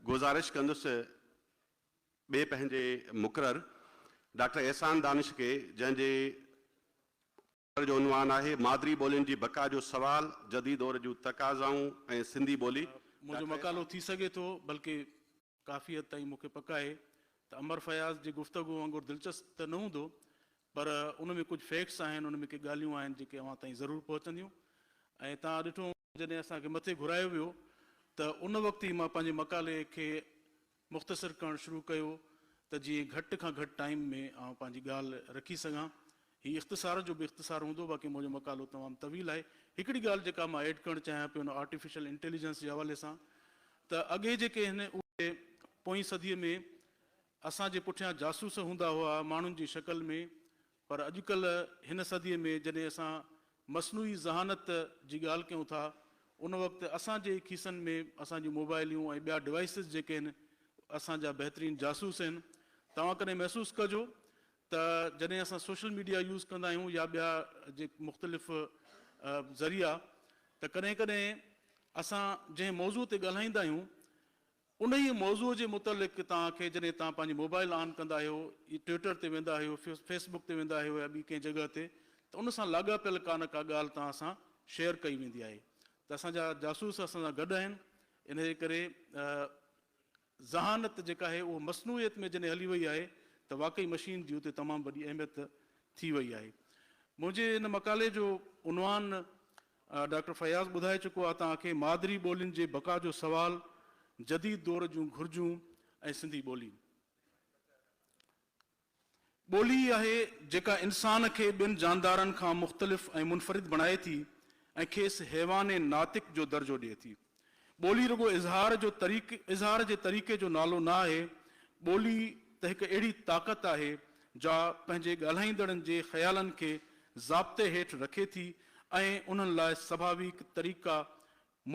گذارش ڪندس ٻئي پنهنجي مقرر ڊاڪٽر احسان دانش کي، جنهن جي مقرر جو عنوان آهي مادري ٻولين جي بقا جو سوال، جديد دور جون تقاضائون ۽ سنڌي ٻولي. منهنجو مقالو ٿي سگهي ٿو بلڪه ڪافي حد تائين مون کي پڪ آهي ته امر فياض جي گفتگو وانگر دلچسپ ته نه هوندو پر ان ۾ ڪجهه فيڪٽس آهن، ان ۾ ڪي ڳالهيون آهن جيڪي اوهان تائين ضرور پهچنديون ۽ توهان ڏٺو هوندو جڏهن اسان کي مٿي گهرايو ويو ته ان وقت ئي مان پنهنجي مقالي کي مختصر ڪرڻ شروع ڪيو ته جيئن گهٽ کان گهٽ ٽائيم ۾ آئون پنهنجي ڳالهه رکي سگهان. هي اختصار جو به اختصار هوندو باقي منهنجو مقالو تمام طويل آهي. هڪڙي ڳالهه جيڪا مان ايڊ ڪرڻ چاهيان پيو ان آرٽيفيشل انٽيليجنس جي حوالي سان ته اڳي جيڪي هن اهي پوئين صديء ۾ اسان جي پٺيان جاسوس هوندا هئا ماڻهن جي شڪل ۾ پر اڄڪلهه هن صديء ۾ جڏهن اسان مصنوعي ذهانت جي ڳالهه ڪيون ٿا ان وقت اسان جي ئي کيسن ۾ اسان جون موبائليون ۽ ٻيا ڊوائيسز جيڪي آهن اسان جا بهترين جاسوس آهن. توهان ڪڏهن محسوس ڪجو ته جڏهن اسان سوشل ميڊيا يوز ڪندا آهيون يا ٻيا جيڪي مختلف ذريعا ته ڪڏهن ڪڏهن اسان جنهن موضوع تي ڳالهائيندا آهيون انهيء موضوع جي متعلق توهان کي جڏهن توهان پنهنجي موبائل آن ڪندا آهيو، ٽوئٽر تي ويندا آهيو، فيس بڪ تي ويندا آهيو يا ٻي ڪنهن جڳهه تي ته ان سان لاڳاپيل ڪا نه ڪا ڳالهه توهان سان شيئر ڪئي ويندي آهي ته اسان جا جاسوس اسان سان گڏ آهن. انهيء ڪري ذهانت جيڪا آهي اهو مصنوعيت ۾ جڏهن هلي وئي آهي ته واقعي مشين جي اتي تمام وڏي اهميت ٿي وئي آهي. منهنجي ان مقالي جو عنوان ڊاڪٽر فياض ٻڌائي چڪو آهي توهان کي مادري ٻولين جي بقا جو سوال، جديد دور جون گهرجون ۽ سنڌي ٻولي. ٻولي ئي آهي جيڪا انسان کي ٻين جاندارن کان مختلف ۽ منفرد بڻائي ٿي ۽ کيس حيوان ناطق جو درجو ڏئي ٿي. ٻولي رڳو اظهار جو طريق اظهار جي طريقي جو نالو نه آهي، ٻولي ته هڪ اهڙي طاقت آهي جا پنهنجي ڳالهائيندڙن جي خيالن کي ضابطي هيٺ رکي ٿي ۽ انهن لاء سڀاويڪ طريقا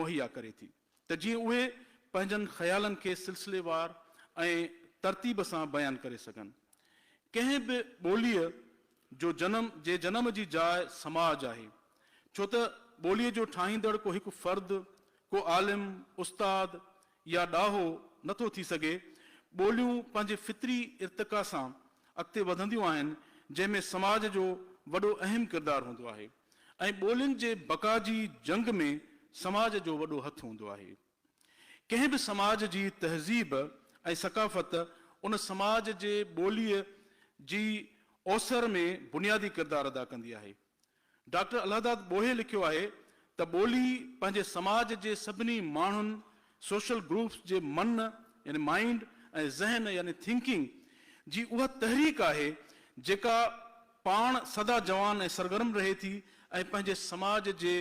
مهيا ڪري ٿي ته جيئن اهي پنهنجن خيالن کي سلسليوار ۽ ترتيب سان بيان ڪري سگهن. ڪنهن به ٻوليء جو جنم جي جنم جي جاء سماج آهي، ڇو ته ٻوليء جو ٺاهيندڙ ڪو هڪ فرد، ڪو عالم، استاد يا ڏاهو نه ٿو ٿي سگهي. ٻوليون پنهنجي فطري ارتقا سان اڳتي وڌنديون آهن، جنهن ۾ سماج جو وڏو اهم ڪردار هوندو آهي ۽ ٻولين جي بقا جي جنگ ۾ سماج جو وڏو هٿ هوندو آهي. ڪنهن به سماج جي تهذيب ۽ ثقافت ان سماج جي ٻوليء جي اوسر ۾ بنيادي ڪردار ادا ڪندي آهي. ڊاڪٽر الهداد ٻوهيي لکيو آهي ته ٻولي پنهنجي سماج جي سڀني ماڻهن، Social Groups، جي من يعني Mind ۽ ذهن يعني Thinking جي اها تحريڪ آهي جيڪا پاڻ سدا جوان ۽ سرگرم رهي ٿي ۽ پنهنجي سماج جي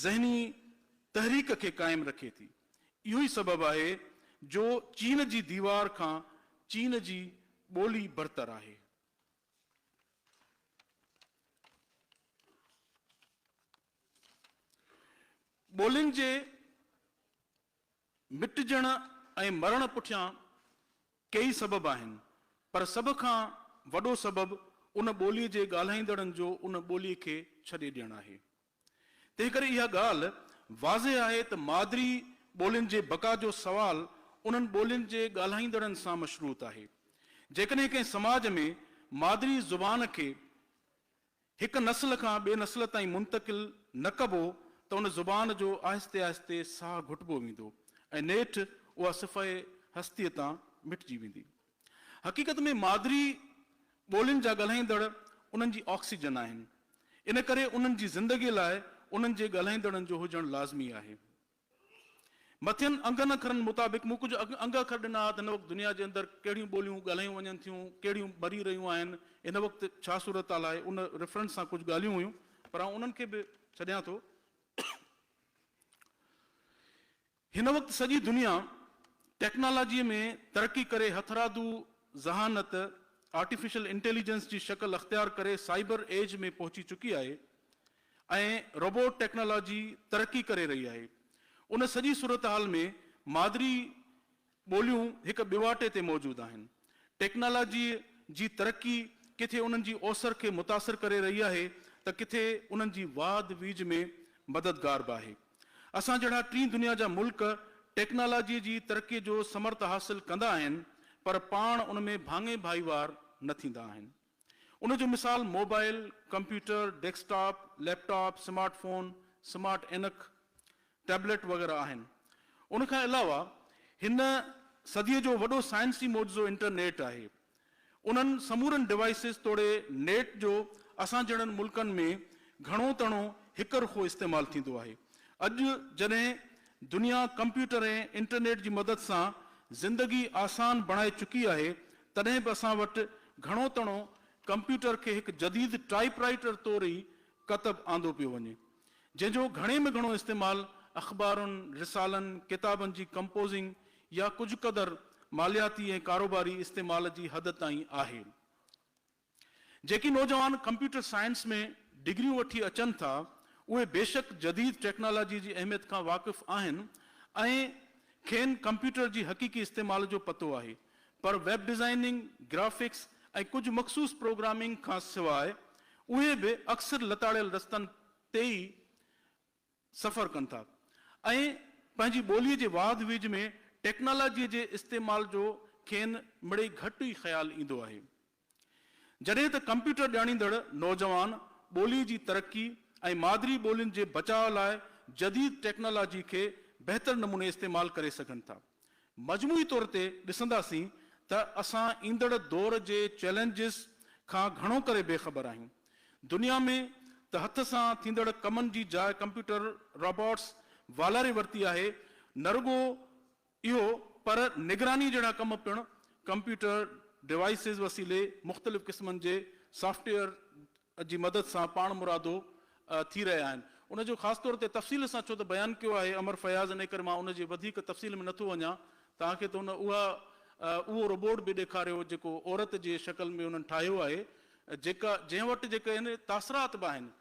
ذهني تحريڪ کي قائم رکي ٿي. اهو ئي سبب آهي جو چين جي ديوار کان چين جي ٻولي برتر آهي. ٻولين جي مٽجڻ ۽ مرڻ پٺيان ڪيئي سبب آهن، پر سڀ کان وڏو سبب ان ٻوليء جي ڳالهائيندڙن جو ان ٻوليء کي ڇڏي ڏيڻ آهي. تنهنڪري اها ڳالهه واضح آهي ته مادري ٻولين جي بقا جو سوال انهن ٻولين جي ڳالهائيندڙن سان مشروط آهي. جيڪڏهن ڪنهن سماج ۾ مادري زبان کي هڪ نسل کان ٻئي نسل تائين منتقل نه ڪبو ته ان زبان جو آهستي آهستي ساهه گهٽبو ويندو ۽ نيٺ اها صفحه هستيء تان مٽجي ويندي. حقيقت ۾ مادري ٻولين جا ڳالهائيندڙ انهن جي آڪسيجن آهن. ان ڪري انهن جي زندگي لاء انهن جي ڳالهائيندڙن جو هجڻ لازمي آهي. مٿين انگن اکرن مطابق مون ڪجهه انگ اکر ڏنا ته هن وقت دنيا جي اندر ڪهڙيون ٻوليون ڳالهايون وڃن ٿيون، ڪهڙيون مري رهيون آهن، هن وقت ڇا صورتحال آهي، ان ريفرنس سان ڪجهه ڳالهيون هيون پر آئون انهن کي به ڇڏيان ٿو. هن وقت سڄي دنيا ٽيڪنالاجيء ۾ ترقي ڪري هٿرادو ذهانت، Artificial Intelligence، جي شڪل اختيار ڪري سائبر ايج ۾ پهچي چڪي آهي ۽ روبوٽ ٽيڪنالاجي ترقي ڪري رهي آهي. ان سڄي صورتحال ۾ مادري ٻوليون هڪ ٻيواٽي تي موجود آهن. ٽيڪنالاجيء جي ترقي ڪٿي انهن جي اوسر کي متاثر ڪري رهي آهي ته ڪٿي انهن جي واڌ ويجهه ۾ مددگار به آهي. اسان جهڙا ٽين دنيا جا ملڪ ٽيڪنالاجيء جي ترقيء جو ثمر ته حاصل ڪندا آهن، پر پاڻ ان ۾ ڀاڱي ڀائيوار نه ٿيندا آهن. ان جو مثال mobile, computer, desktop, laptop, smart phone, smart عينڪ، ٽيبليٽ وغيره آهن. ان کان علاوه هن صديء جو وڏو سائنسي معجزو انٽرنيٽ آهي. انهن سمورن ڊوائيسز توڙي نيٽ جو اسان جهڙن ملڪن ۾ گهڻو تڻو هڪ رخو استعمال ٿيندو آهي. اڄ جڏهن دنيا ڪمپيوٽر ۽ انٽرنيٽ جي مدد سان زندگي آسان بڻائي چڪي آهي، تڏهن به اسان وٽ گهڻو تڻو ڪمپيوٽر کي هڪ جديد ٽائيپ رائيٽر طور ئي ڪتب آندو پيو وڃي، جنهن جو گهڻي ۾ گهڻو استعمال اخبارن، رسالن، ڪتابن جي ڪمپوزنگ يا ڪجهه قدر مالياتي ۽ ڪاروباري استعمال جي حد تائين آهي. جيڪي نوجوان ڪمپيوٽر سائنس ۾ ڊگريون وٺي اچن ٿا، اهي بيشڪ جديد ٽيڪنالاجي جي اهميت کان واقف آهن ۽ کين ڪمپيوٽر جي حقيقي استعمال جو پتو آهي، پر ويب ڊزائننگ، گرافڪس ۽ ڪجهه مخصوص پروگرامنگ کان سواء اهي به اڪثر لتاڙيل رستن تي ئي سفر ڪن ٿا ۽ پنهنجي ٻوليء جي واڌ ويجهه ۾ ٽيڪنالاجيء جي استعمال جو کين مڙئي گهٽ ئي خيال ايندو آهي. جڏهن ته ڪمپيوٽر ڄاڻيندڙ نوجوان ٻوليء جي ترقي ۽ مادري ٻولين جي بچاء لاء جديد ٽيڪنالاجي کي بهتر نموني استعمال ڪري سگهن ٿا. مجموعي طور تي ڏسنداسين ته اسان ايندڙ دور جي چئلينجز کان گهڻو ڪري بي خبر آهيون. دنيا ۾ ته هٿ سان ٿيندڙ ڪمن جي جاء ڪمپيوٽر راباٽس والاري ورتي آهي، نه رڳو اهو پر نگراني جهڙا ڪم پڻ ڪمپيوٽر ڊوائيسز وسيلي مختلف قسمن جي سافٽ ويئر جي مدد سان پاڻمرادو ٿي رهيا آهن. ان جو خاص طور تي تفصيل سان ڇو ته بيان ڪيو آهي امر فياض انهي ڪري مان ان جي وڌيڪ تفصيل ۾ نٿو وڃان. توهان کي ته هن اها اهو روبوٽ به ڏيکاريو جيڪو عورت جي شڪل ۾ انهن ٺاهيو آهي جيڪا جنهن وٽ جيڪي آهن تاثرات به آهن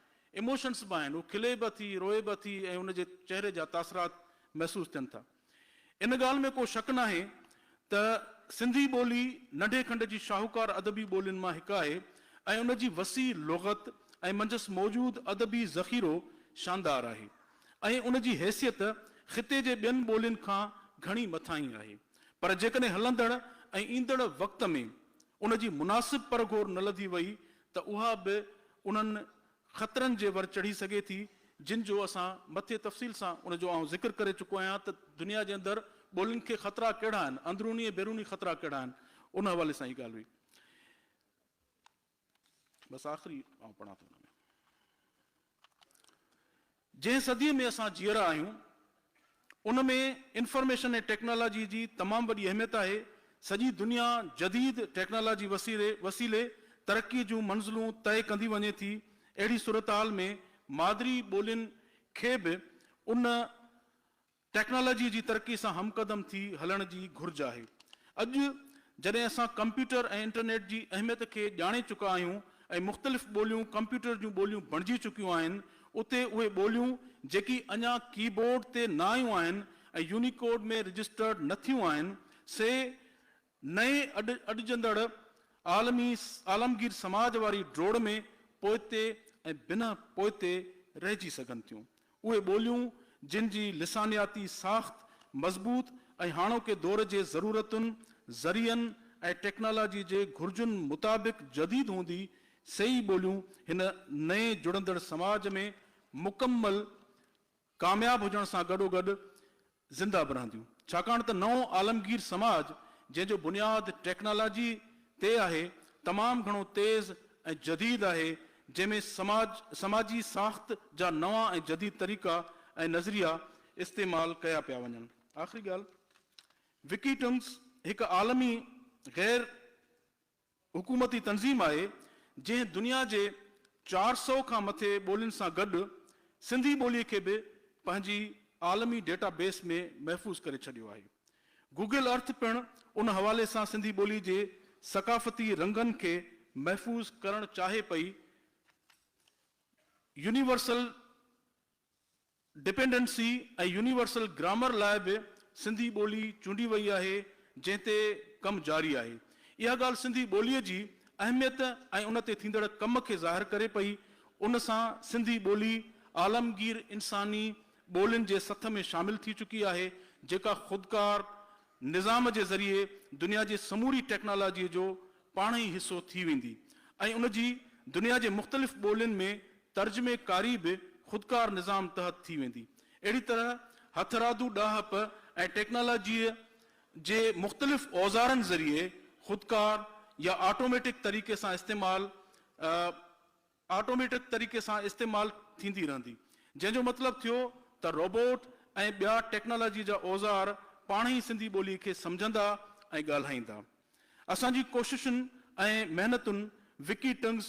Emotions به آهن هو کلي به ٿي روئي به ٿي ۽ ان جي چهري جا تاثرات محسوس ٿين ٿا. ان ڳالهه ۾ ڪو شڪ ناهي ته سنڌي ٻولي ننڍي کنڊ جي شاهوڪار ادبي ٻولين مان هڪ آهي ۽ ان جي وسيع لغت ۽ منجهس موجود ادبي ذخيرو شاندار آهي ۽ ان جي حيثيت خطي جي ٻين ٻولين کان گهڻي مٿاهين آهي پر جيڪڏهن هلندڙ ۽ ايندڙ وقت ۾ ان جي مناسب پرگهور نه لڌي وئي ته اها به انهن خطرن جي ور چڙهي سگهي ٿي، جن جو اسان مٿي تفصيل سان ان جو آئون ذڪر ڪري چڪو آهيان ته دنيا جي اندر ٻولين کي خطرا ڪهڙا آهن، اندروني ۽ بيروني خطرا ڪهڙا آهن، ان حوالي سان هي ڳالهه هئي. بس آخري آئون پڙهان ٿو ان ۾. جنهن صديء ۾ اسان جيئرا آهيون، ان ۾ انفارميشن ۽ ٽيڪنالاجي جي تمام وڏي اهميت آهي. سڄي دنيا جديد ٽيڪنالاجي وسيلي ترقي جون منزلون طئي ڪندي وڃي ٿي. اهڙي صورتحال ۾ مادري ٻولين کي به ان ٽيڪنالاجي جي ترقي سان همقدم ٿي هلڻ جي گهرج آهي. اڄ جڏهن اسان ڪمپيوٽر ۽ انٽرنيٽ جي اهميت کي ڄاڻي چڪا آهيون ۽ مختلف ٻوليون ڪمپيوٽر جون ٻوليون بڻجي چڪيون آهن، اتي اهي ٻوليون جيڪي اڃا ڪي بورڊ تي نه آيون آهن ۽ يونيڪوڊ ۾ رجسٽرڊ نه ٿيون آهن، سي نئين اڏجندڙ عالمي عالمگير سماج واري ڊوڙ ۾ پوئتي ۽ بنهه پوئتي رهجي سگهن ٿيون. اهي ٻوليون جن جي لسانياتي ساخت مضبوط ۽ هاڻوڪي دور جي ضرورتن، ذريعن ۽ ٽيڪنالاجي جي گهرجن مطابق جديد هوندي، سي ئي ٻوليون هن نئين جڙندڙ سماج ۾ مڪمل ڪامياب هجڻ سان گڏوگڏ زنده به رهنديون. ڇاڪاڻ ته نئون عالمگير سماج جنهن جو بنياد ٽيڪنالاجي تي آهي، تمام گهڻو تيز ۽ جديد آهي، جنهن ۾ سماج سماجي ساخت جا نوان ۽ جديد طريقا ۽ نظريا استعمال ڪيا پيا وڃن. آخري ڳالهه، وڪي ٽنگس هڪ عالمي غير. حڪومتي تنظيم آهي، جنهن دنيا جي 400 کان مٿي ٻولين سان گڏ سنڌي ٻوليء کي به پنهنجي عالمي ڊيٽا بيس ۾ محفوظ ڪري ڇڏيو آهي. گوگل ارٿ پڻ ان حوالي سان سنڌي ٻولي جي ثقافتي رنگن کي محفوظ ڪرڻ چاهي پئي. يونيورسل. ڊپينڊنسي ۽ يونيورسل گرامر لاء به سنڌي ٻولي چونڊي وئي آهي، جنهن تي ڪم جاري آهي. اها ڳالهه سنڌي ٻوليء جي اهميت ۽ ان تي ٿيندڙ ڪم کي ظاهر ڪري پئي. ان سان سنڌي ٻولي عالمگير انساني ٻولين جي سٿ ۾ شامل ٿي چڪي آهي، جيڪا خودڪار نظام جي ذريعي دنيا جي سموري ٽيڪنالاجيء جو پاڻ ئي حصو ٿي ويندي ۽ ان جي دنيا جي مختلف ٻولين ۾ ترجمي ڪاري به خودڪار نظام تحت ٿي ويندي. اهڙي طرح هٿرادو ڏاهپ ۽ ٽيڪنالاجيء جي مختلف اوزارن ذريعي خودڪار يا آٽوميٽڪ طريقي سان استعمال آٽوميٽڪ طريقي سان استعمال ٿيندي رهندي. جنهن جو مطلب ٿيو ته روبوٽ ۽ ٻيا ٽيڪنالاجي جا اوزار پاڻهئي سنڌي ٻولي کي سمجهندا ۽ ڳالهائيندا. اسان جي ڪوششن ۽ محنتن Wiki Tongues,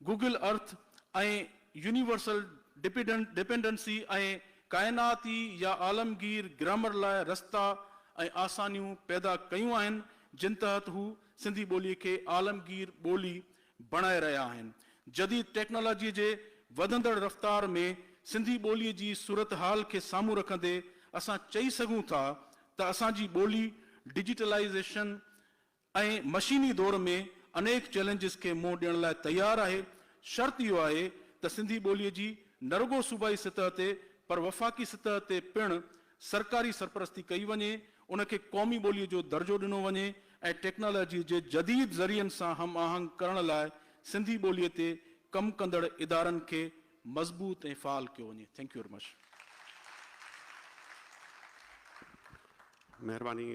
Google Earth ۽ universal dependency ۽ ڪائناتي يا عالمگير گرامر لاء رستا ۽ آسانيون پيدا ڪيون آهن جن تحت هو سنڌي ٻولي کي عالمگير ٻولي بڻائي رهيا آهن. جديد ٽيڪنالاجيء جي وڌندڙ رفتار ۾ سنڌي ٻوليء جي صورتحال کي سامهون رکندي اسان چئي سگهون ٿا ته اسان جي ٻولي ڊجيٽلائيزيشن ۽ مشيني دور ۾ انيڪ چئلينجز کي منهن ڏيڻ لاء تيار آهي. شرط اهو آهي ته سنڌي ٻوليء جي نه رڳو صوبائي سطح تي پر وفاقي سطح تي پڻ سرڪاري سرپرستي ڪئي وڃي، ان کي قومي ٻوليء جو درجو ڏنو وڃي ۽ ٽيڪنالاجيء جي جديد ذريعن سان هم آهنگ ڪرڻ لاء سنڌي ٻوليء تي ڪم ڪندڙ ادارن کي مضبوط ۽ فعال ڪيو وڃي. Thank you very much. مهرباني.